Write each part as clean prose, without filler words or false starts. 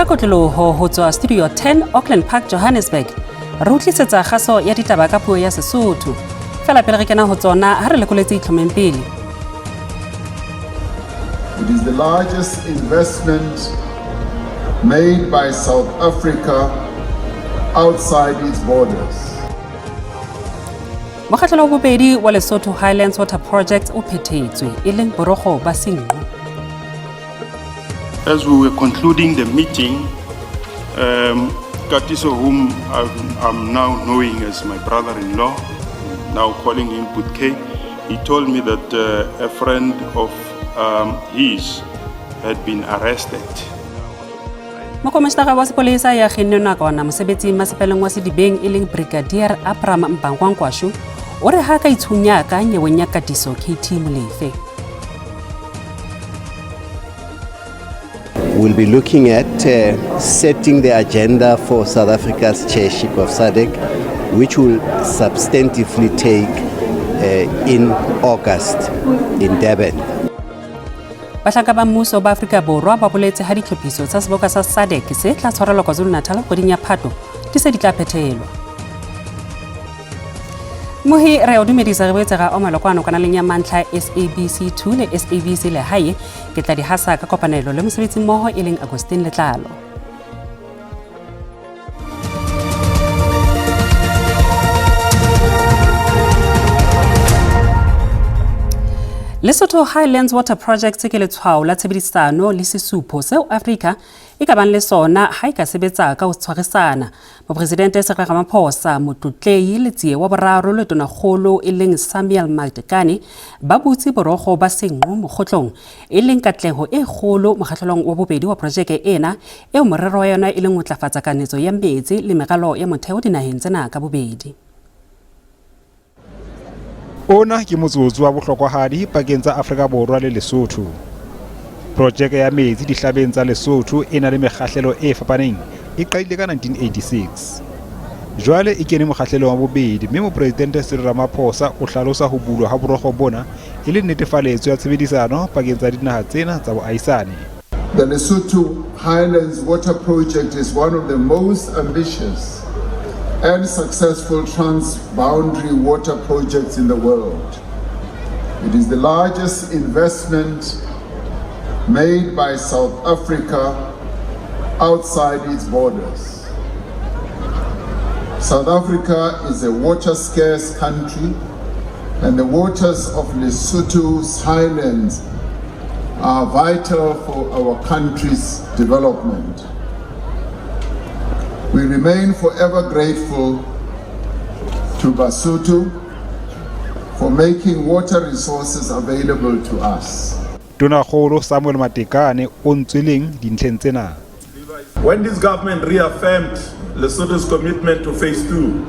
kotloloho ho tswa Studio 10 Auckland Park, Johannesburg, re utlisetsa kgaso ya ditaba ka puo ya Sesotho. Fela pele re kena ho tsona, ha re lekoletse itlhomeng pele. It is the largest investment made by South Africa outside its borders. Mokgahlelo wa bobedi wa Lesotho Highlands Water Project o phethetswe, e leng borokgo ba Senqu. As we were concluding the meeting, Katiso, whom I'm now knowing as my brother-in-law, now calling him Putke, he told me that a friend of his had been arrested. Mokomishinara wa sepolesa ya kgennwe nakwana mosebetsing masepaleng wa Sedibeng e leng Brigadier Abram Mbangwankwashu o re ha ka itshunyaka nyeweng ya Katiso KT Molefe. We'll be looking at setting the agenda for South Africa's chairship of SADC, which will substantively take in August in Durban. Bahlanka ba mmuso ba Afrika Borwa ba boletse ha ditlhophiso tsa seboka sa SADC se tla tshwarelwa KwaZulu-Natal kgweding ya Phato di se di tla phethelwa. Mohi re o dumedisa re boetse ra omelwa kwano kanaleng ya mantlha SABC 2 le SABC Lehae. Ke tla di hasa ka kopanelo le mosebetsimmoho e leng Agustin Letlalo. Lesotho Highlands Water Project ke letshwao la tshebedisano le sesupo seo Afrika e ka bang le sona ha e ka sebetsa ka ho tshwarisana. Mopresidente Cyril Ramaphosa, Motlotlei Letsie wa boraro le Tonakgolo e leng Samuel Matekane ba butse borokgo ba Senqu mokgotlong, e leng katleho e kgolo mokgahlelong wa bobedi wa projeke ena eo morero wa yona e leng ho ntlafatsa kanetso ya metsi le meralo ya motheo dinaheng tsena ka bobedi. Ona ke motsotso wa bohlokwahadi pakeng tsa Afrika Borwa le Lesotho. Projeke ya metsi dihlabeng tsa Lesotho e na le mekgahlelo e fapaneng e qadile ka 1986. Jwale e kene mokgahlelong wa bobedi mme Mopresidente Cyril Ramaphosa o hlalosa ho bulwa ha borokgo bona e le netefaletso ya tshebedisano pakeng tsa dinaha tsena tsa boahisane. The Lesotho Highlands Water Project is one of the most ambitious and successful transboundary water projects in the world. It is the largest investment made by South Africa outside its borders. South Africa is a water-scarce country, and the waters of Lesotho's highlands are vital for our country's development. We remain forever grateful to Basotho for making water resources available to us. Tonakgolo Samuel Matekane o ntsweleng dintlheng tsena. When this government reaffirmed Lesotho's commitment to phase 2,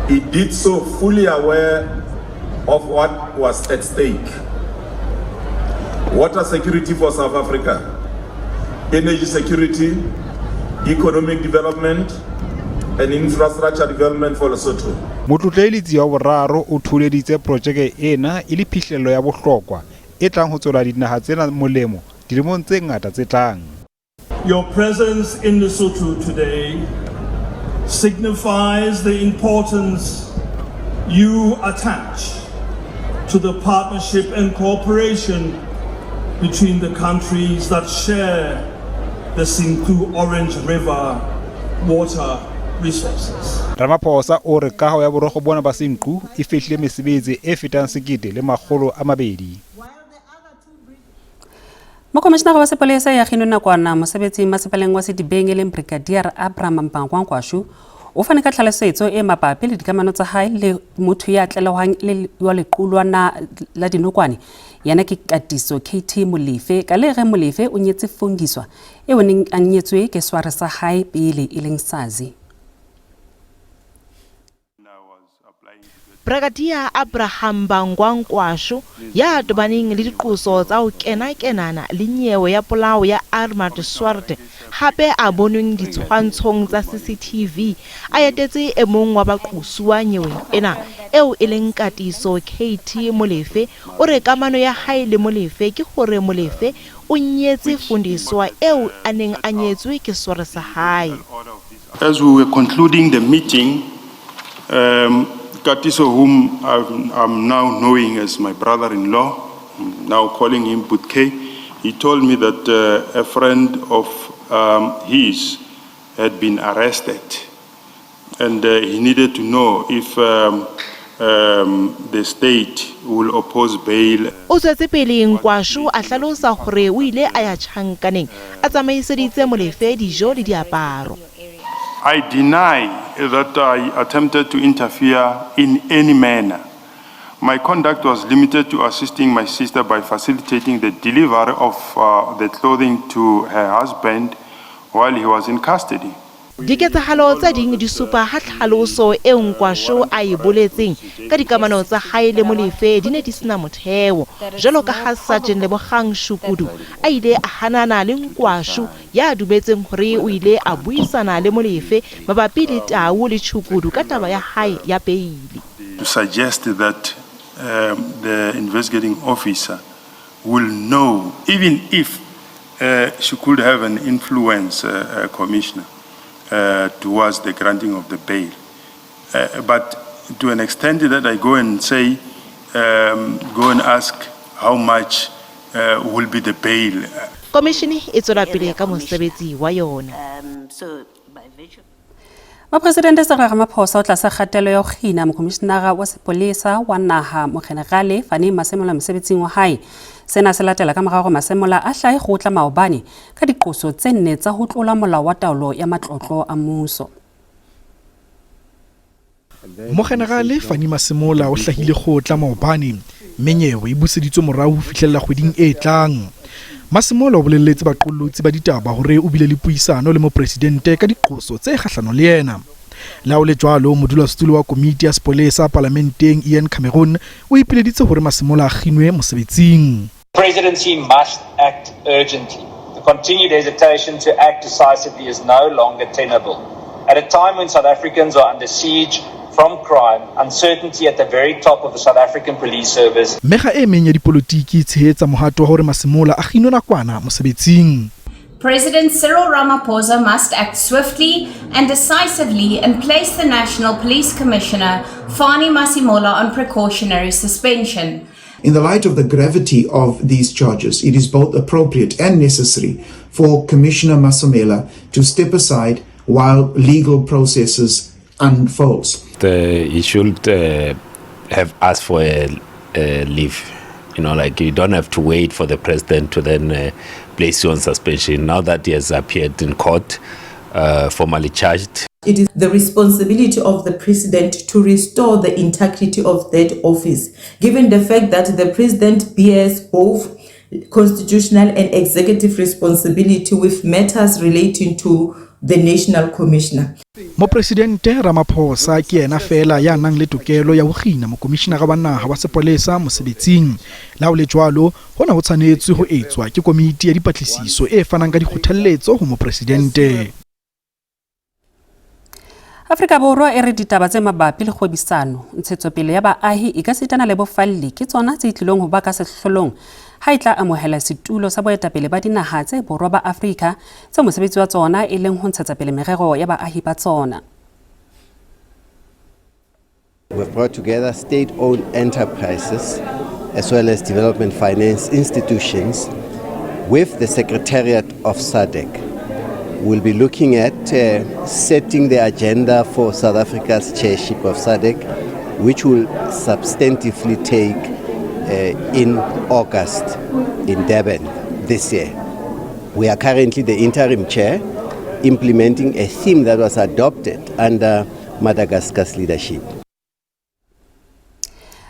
it did so fully aware of what was at stake. Water security for South Africa, energy security, economic development, and infrastructure development for Lesotho. Motlotlei Letsie wa boraro o thoholeditse projeke ena e le phihlello ya bohlokwa e tlang ho tswela dinaha tsena molemo dilemong tse ngata tse tlang. Your presence in Lesotho today signifies the importance you attach to the partnership and cooperation between the countries that share the Senqu Orange River water resources. Ramaphosa o re kaho ya borokgo bona ba Senqu e fehlile mesebetsi e fetang 1,200. Mokomishinara wa sepolesa ya kginwe nakwana mosebetsing masepaleng wa Sedibeng e leng Brigadier Abram Mbangwankwashu o fane ka tlhalosetso e mabapi le dikamano tsa hae le motho ya tlalehwang le wa lequlwana la dinokwane yena ke Katiso KT Molefe. Ka le ge Molefe o nyetse Fundiswa eo neng a nyetswe ke sware sa hae pele e leng Sazi. Brigadier Abraham Bangwankwashu ya tobaneng le diqoso tsa ho kena-kenana le nyewe ya polao ya Armand Swart hape a bonweng ditshwantshong tsa CCTV a etetse e mong wa baqosuwa nyeweng ena eo e leng Katiso KT Molefe o re kamano ya hae le Molefe ke hore Molefe o nyetse Fundiswa eo a neng a nyetswe ke sware sa hae. As we were concluding the meeting, Katiso, whom I'm now knowing as my brother-in-law, now calling him Butke, he told me that a friend of his had been arrested and he needed to know if the state will oppose bail. O tswetse pele Nkwashu a hlalosa hore o ile a ya tjhankaneng a tsamaiseditse Molefe dijo le diaparo. I deny that I attempted to interfere in any manner. My conduct was limited to assisting my sister by facilitating the delivery of the clothing to her husband while he was in custody. Diketsahalo tse ding di supa ha tlhaloso eo Nkwashu a e boletseng ka dikamano tsa hae le Molefe di ne di sena motheo, jwalo ka ha Sergeant Lebogang Shukudu a ile a hanana le Nkwashu ya dumetseng hore o ile a buisana le Molefe mabapi le Tau le Tshukudu ka taba ya hae ya beili. To suggest that the investigating officer will know, even if she could have an influence, Commissioner, towards the granting of the bail. But to an extent that I go and say, go and ask how much will be the bail. Komishini e tswela pele ka mosebetsi wa yona. Mopresidente Cyril Ramaphosa o tlasa kgatello ya ho kgina mokomishinara wa sepolesa wa naha Mokgenerale Fani Masemola mosebetsing wa hae. Sena se latela ka mora hore Masemola a hlahe kgotla maobane ka diqoso tse nne tsa ho tlola molao wa taolo ya matlotlo a mmuso. Mokgenerale Fani Masemola o hlahile kgotla maobane mme nyewe e buseditswe morao ho fihlella kgweding e tlang. Masemola o bolelletse baqolotsi ba ditaba hore o bile le puisano le mopresidente ka diqoso tse kgahlano le yena. Le ha ho le jwalo, modulasetulo wa komiti ya sepolesa palamenteng Ian Cameron o ipileditse hore Masemola a kginwe mosebetsing. Presidency must act urgently. The continued hesitation to act decisively is no longer tenable. At a time when South Africans are under siege from crime, uncertainty at the very top of the South African Police Service. Mekga e meng ya dipolotiki e tshehetsa mohato wa hore Masemola a kginwe nakwana mosebetsing. President Cyril Ramaphosa must act swiftly and decisively and place the National Police Commissioner, Fani Masemola, on precautionary suspension. In the light of the gravity of these charges, it is both appropriate and necessary for Commissioner Masemola to step aside while legal processes unfolds. He should have asked for a leave. You know, like you don't have to wait for the president to then place you on suspension. Now that he has appeared in court, formally charged. It is the responsibility of the president to restore the integrity of that office, given the fact that the president bears both constitutional and executive responsibility with matters relating to the national commissioner. Mopresidente Ramaphosa ke yena feela ya nang le tokelo ya ho kgina mokomishinara wa naha wa sepolesa mosebetsing. Le ha ho le jwalo, hona ho tshwanetse ho etswa ke komiti ya dipatlisiso e fanang ka dikgothalletso ho mopresidente. Afrika Borwa e re ditaba tse mabapi le kgwebisano, ntshetsopele ya baahi e ka sitana le bofalli ke tsona tse tlilong ho ba ka sehlohlolong ha e tla amohela setulo sa boetapele ba dinaha tse borwa ba Afrika tseo mosebetsi wa tsona e leng ho ntshetsa pele merero ya baahi ba tsona. We've brought together state-owned enterprises as well as development finance institutions with the Secretariat of SADC. We'll be looking at setting the agenda for South Africa's chairship of SADC, which will substantively take in August in Durban this year. We are currently the interim chair, implementing a theme that was adopted under Madagascar's leadership.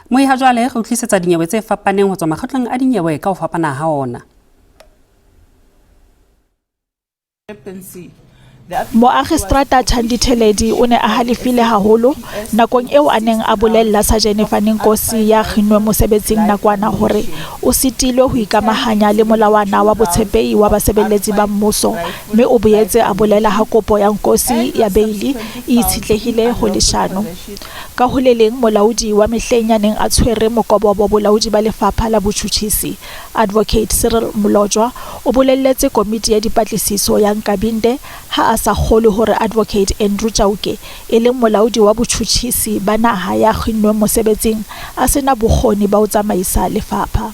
Moi ha jwale re utlwisetsa dinyewe tse fapaneng ho tswa makgotleng a dinyewe ka ho fapana ha ona. Discrepancy Moakgiseterata Thandi Theledi o ne a halefile haholo nakong eo a neng a bolella Sajene Fani Nkosi ya kginnweng mosebetsing nakwana hore o sitilwe ho ikamahanya le molawana wa botshepehi wa basebeletsi ba mmuso mme o boetse a bolela ha kopo ya Nkosi ya beili e itshetlehile ho leshano. Ka ho le leng, molaodi wa mehleng ya neng a tshwere mokobobo bolaodi ba lefapha la botjhutjhisi, Advocate Cyril Mlotshwa, o bolelletse komiti ya dipatlisiso ya Nkabinde ha a sa kgolwe hore Advocate Andrew Chauke, e leng molaodi wa botjhutjhisi ba naha ya kginnweng mosebetsing, a se na bokgoni ba ho tsamaisa lefapha.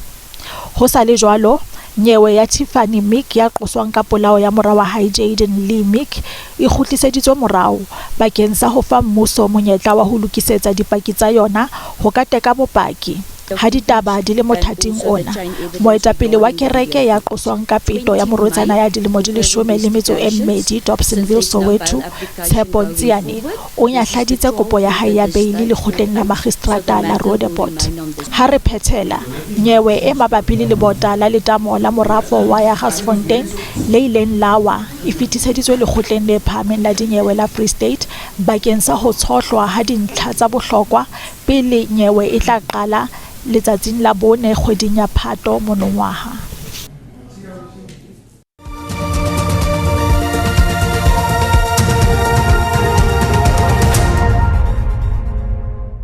Ho sa le jwalo, nyewe ya Tiffany Meek ya qoswang ka polao ya mora wa hae Jayden Lee Meek e kgutliseditswe morao bakeng sa ho fa mmuso monyetla wa ho lokisetsa dipaki tsa yona ho ka teka bopaki. Ha ditaba di le mothating ona, moetapele wa kereke ya qoswang ka peto ya morwetsana ya dilemo di 12 Dobsonville, Soweto, Tshepo Ntsiane, o nyahladitse kopo ya hae ya beili lekgotleng la makgistrata la Roodepoort. Ha re phethela, nyewe e mabapi le lebota la letamo la morafo wa Jagersfontein le ileng la wa e fetiseditswe Lekgotleng le Phahameng la Dinyewe la Free State bakeng sa ho tshohlwa ha dintlha tsa bohlokwa pele nyewe e tla qala letsatsing la bone kgweding ya Phato monongwaha.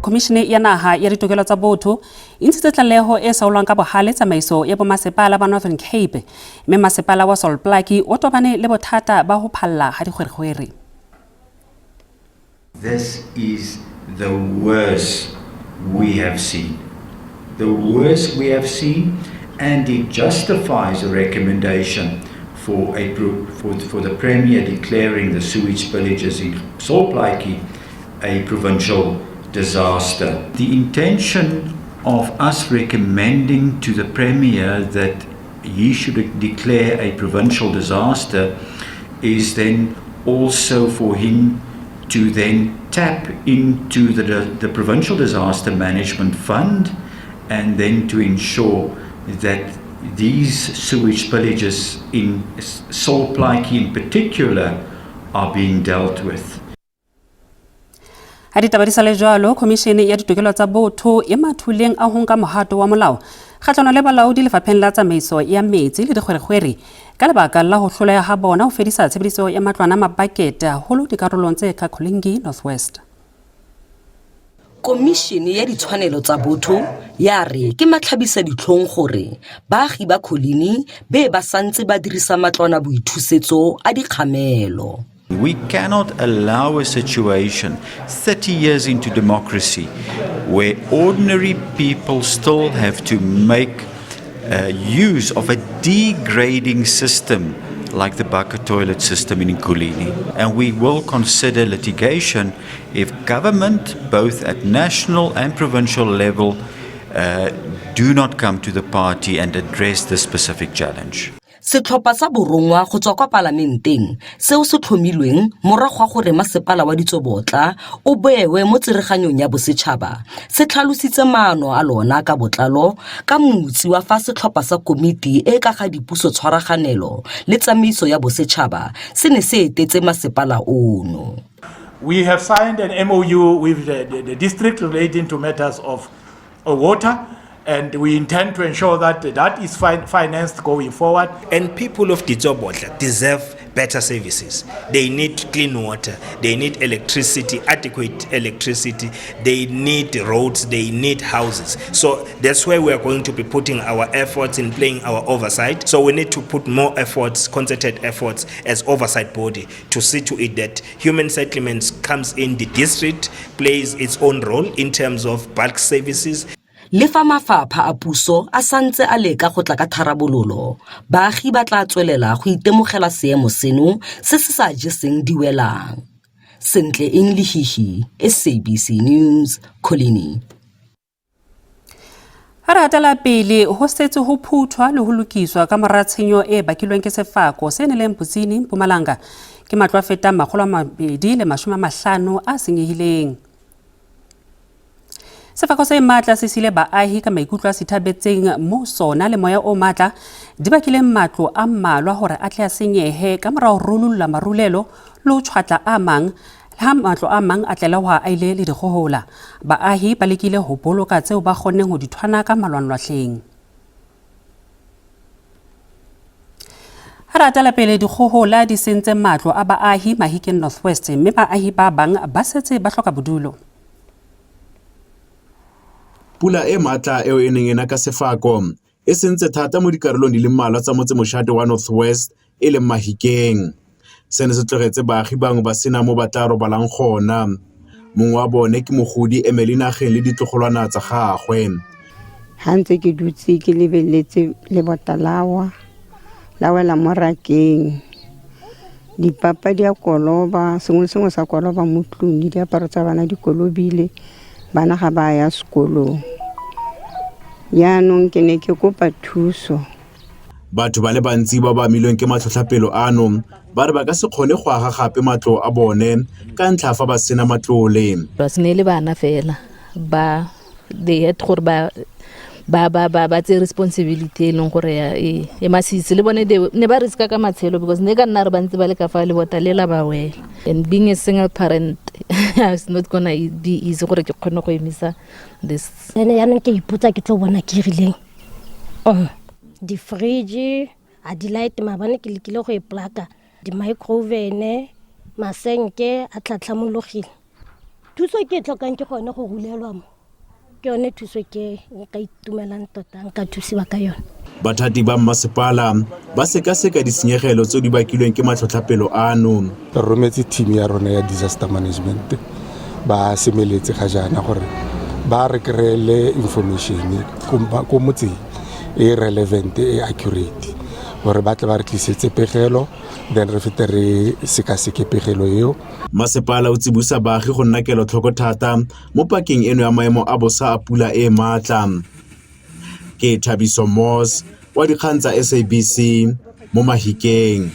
Khomishene ya Naha ya Ditokelo tsa Botho e ntshitse tlaleho e saolwang ka bohale tsamaiso ya bomasepala ba Northern Cape, mme masepala wa Sol Plaatje o tobane le bothata ba ho phalla ha dikgwerekgwere. This is the worst we have seen. The worst we have seen, and it justifies a recommendation for, a, for, for the Premier declaring the sewage spillages in Sol Plaatje a provincial disaster. The intention of us recommending to the Premier that he should declare a provincial disaster is then also for him to then tap into the, the Provincial Disaster Management Fund and then to ensure that these sewage spillages in Sol Plaatje in particular are being dealt with. Ha ditaba di sa le jwalo, Khomishene ya Ditokelo tsa Botho e mathuleng a ho nka mohato wa molao kgahlano le balaodi lefapheng la tsamaiso ya metsi le dikgwerekgwere ka lebaka la ho hloleha ha bona ho fedisa tshebediso ya matlwana a mabakete haholo dikarolong tse ka Coligny North West. Komishene ya Ditshwanelo tsa Botho ya re ke matlhabisa ditlhong gore baagi ba Coligny be ba santse ba dirisa matlwana boithusetso a dikgamelo. We cannot allow a situation 30 years into democracy where ordinary people still have to make uh, use of a degrading system like the bucket toilet system in Nkulini. And we will consider litigation if government, both at national and provincial level, uh, do not come to the party and address this specific challenge. Setlhopha sa borongwa go tswa kwa palamenteng seo se tlhomilweng morago ga gore masepala wa Ditsobotla o bewe mo tsereganyong ya bosetšhaba se tlhalositse maano a lona ka botlalo ka motsi wa fa setlhopha sa komiti e ka ga dipuso tshwaraganelo le tsamaiso ya bosetšhaba se ne se etetse masepala ono. We have signed an MOU with the, the, the district relating to matters of water and we intend to ensure that that is fin financed going forward. And people of Ditsobotla deserve better services. They need clean water, they need electricity, adequate electricity, they need roads, they need houses. So that's where we are going to be putting our efforts in playing our oversight. So we need to put more efforts, concerted efforts as oversight body to see to it that human settlements comes in the district, plays its own role in terms of bulk services. Le fa mafapha a puso a santse a leka go tla ka tharabololo, baagi ba tla tswelela go itemogela seemo seno se se sa jeseng diwelang. Sentle Eng Lehihi, SABC News, Coligny. Ha re hatela pele ho setse ho phuthwa le ho lokiswa ka mora tshenyo e bakilweng ke sefako se neleng Mpotsini, Mpumalanga ke matlo a fetang 250 a senyehileng. Sefako se matla se siile baahi ka maikutlo a sithabetseng moo sona le moya o matla di bakileng matlo a mmalwa hore a tle a senyehe ka mora ho rululla marulelo le ho tjhwatla a mang le ha matlo a mang a tlelehwa a ile le dikgohola. Baahi ba lekile ho boloka tseo ba kgonneng ho di thwanaka malwanlwahleng. Ha re atela pele dikgohola di sentse matlo a baahi Mahikeng North West mme baahi ba bang ba setse ba hloka bodulo. Pula e maatla eo e neng e na ka sefako e sentse thata mo dikarolong di le mmalwa tsa motsemoshate wa North West e leng Mahikeng. Seno se tlogetse baagi bangwe ba sena mo ba tla robalang gona. Mongwe wa bone ke mogodi Emily Nageng le ditlogolwana tsa gagwe. Ha ntse ke dutse ke lebeletse lebota la wa la wela mo rakeng. Dipapa di a koloba, sengwe le sengwe sa koloba mo tlung, le diaparo tsa bana di kolobile, bana ga ba ya sekolong. Jaanong ke ne ke kopa thuso. Batho ba le bantsi ba ba amilweng ke matlhotlhapelo ano ba re ba ka se kgone go aga gape matlo a bone ka ntlha fa ba sena matlole. Ba se ne le bana fela ba they had gore ba ba ba ba ba tse responsibility e leng gore ya e e masisi le bone they ne ba riska ka matshelo because ne ka nna re bantse ba le ka fa lebota le la ba wela and being a single parent it's not gonna be easy gore ke kgone go emisa this. Ene yaanong ke ipotsa ke tlo bona ke rileng di-fridge a di-light maabane ke lekile go e plaka di-microven masenke a tlhatlhamologile. Thuso ke e tlhokang ke gone go rulelwa mo, ke yone thuso ke nka itumelang tota nka thusiwa ka yone. Bathati ba mmasepala ba sekaseka ditshenyegelo tse di bakilweng ke matlhotlhapelo ano. Re rometse team ya rona ya disaster management ba semeletse ga jaana gore ba re kry-ele information ko motseng e relevant e accurate gore ba tle ba re tlisetse pegelo then re fete re sekaseke pegelo eo. Masepala o tsibosa baagi go nna kelotlhoko thata mo pakeng eno ya maemo a bosa a pula e maatla. Ke Thabiso Moss wa dikgang tsa SABC mo Mahikeng.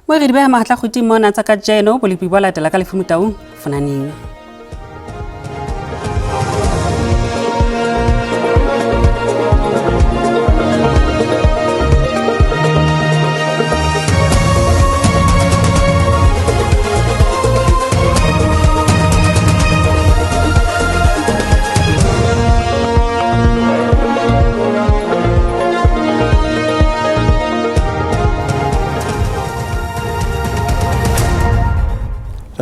Moegedi ba mahatla go timona tsa kajeno bolepi bo latela ka lefumo taung fonaneng.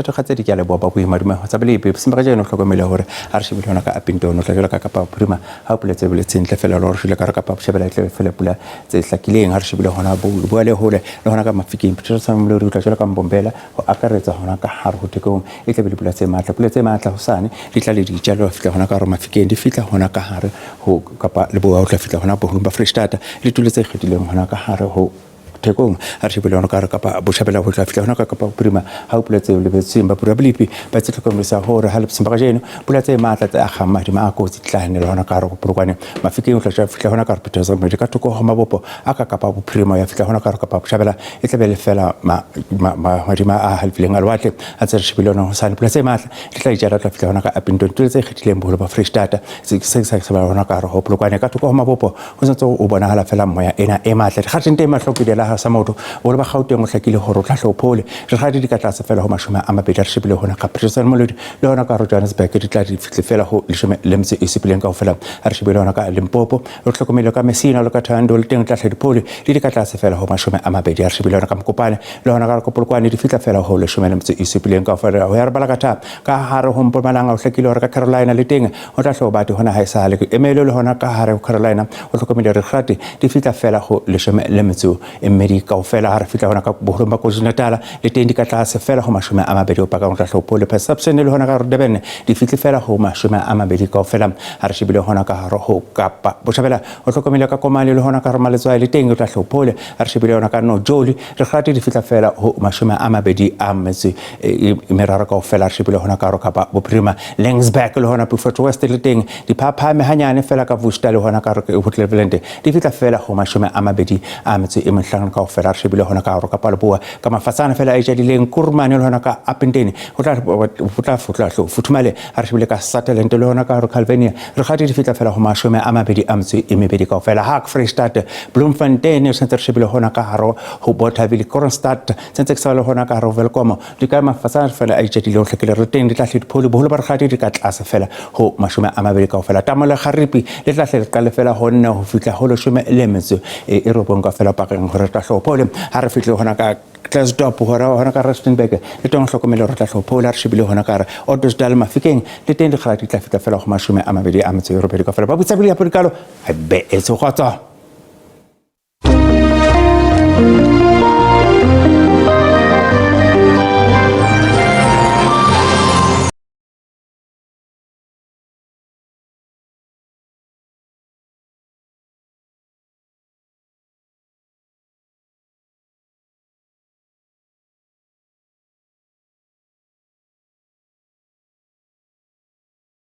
Thato di ke a leboha ba boima dumela tsa bolepi bosimba ka jeno hlokomele hore a re shebile hona ka Upington o tla jwalo ka Kapa Bophirima ha pula tse boletseng ntle fela le hore shebile ka re Kapa Botjhabela e tle fela pula tse hlakileng ha re shebile hona bua le hole le hona ka Mafikeng Pretoria le re tla jwalo ka Mbombela ho akaretsa hona ka hare ho Thekong e tle be dipula tse matla pula tse matla hosane di tla le dijalo fihla hona ka hare Mafikeng di fihla hona ka hare ho Kapa Leboa ho tla fihla hona boholong ba Freistata le tulo tse kgethileng hona ka hare ho Thekong a re shebile hona ka hare Kapa Botjhabela ho tla fihla hona ka Kapa Bophirima ha ho pula tse lebetsweng ba pula bolepi ba tse tlhokomedisa hore ha lebeseng ba kajeno pula tse matla tse akgang madimo a kotsi di tla hanelwa hona ka hare ho Polokwane Mafikeng ho tla fihla hona ka hare Pretoria ka thoko ho mabopo a ka Kapa Bophirima ya fihla hona ka hare Kapa Botjhabela e tla be le fela madimo a halefileng a lewatle a tse re shebile hona hosane pula tse matla di tla ijala tla fihla hona ka Upington tulo tse kgethileng boholo ba Freistata se se sa hona ka hare ho Polokwane ka thoko ho mabopo ho santse o bonahala fela moya ena e matla dikgateng teng mahlokile la sa motho boholo ba Gauteng o hlakile hore o tla hlophole dikgadi di ka tlase fela ho 20 re shebile hona ka Pretoria Molodi le hona ka Johannesburg di tla di fihle fela ho 17 kaofela re shebile hona ka Limpopo re hlokomele ka Messina le ka Thando le teng tla hle diphole di di ka tlase fela ho 20 re shebile hona ka Mokopane le hona ka Polokwane di fihla fela ho 17 kaofela ho ya re bala ka tha ka hare ho Mpumalanga o hlakile hore ka Carolina le teng ho tla hloba batho hona ha e sale emelo le hona ka hare ho Carolina o hlokomele re kgate di fihla fela ho 12 kaofela ha re fihla hona ka boholong ba KwaZulu-Natal le teng di ka tlase fela ho 20 o pakang tla hlopho le Perception le hona ka Durban di fihle fela ho 20 kaofela ha re shebile hona ka hare ho Kapa Botjhabela o hlokomele ka Komane le hona ka hare Maletswai le teng o tla hlophole ha re shebile hona ka Nojoli re kgate di fihla fela ho 23 kaofela re shebile hona ka hare Kapa Bophirima Langsburg le hona Beaufort West le teng di phaphame hanyane fela ka Worcester le hona ka hare ho Cleveland di fihla fela ho 25 1 kaofela. Re shebile hona ka hare Kapa Leboa ka mafatshana fela a itjadileng Kurumane le hona ka Upington ho tla ho tla tla futhumale. Ha re shebile ka Sutherland le hona ka hare Calvinia re kgadi di fihla fela ho 22 kaofela. Ha Freistata Bloemfontein re sentse re shebile hona ka hare ho Bothaville, Kroonstad sentse ke sa le hona ka hare ho Welkom di ka mafatshana fela a itjadileng ho hlakile re teng di tla hle dipholi boholo ba re kgadi di ka tlase fela ho 20 kaofela. Tamole Garipi le tla hle le qale fela ho 4 ho fihla ho 19 kaofela pakeng hore tla hlophole. Ha re fihle hona ka Klerksdorp hora hona ka Rustenburg le teng hlokomele hore tla hlophole. Ha re shebile hona ka re Ottosdal Mafikeng le teng dikgala di tla fihla fela ho 28 kaofela. Ba botsa pele ya podikalo be e tshogotso.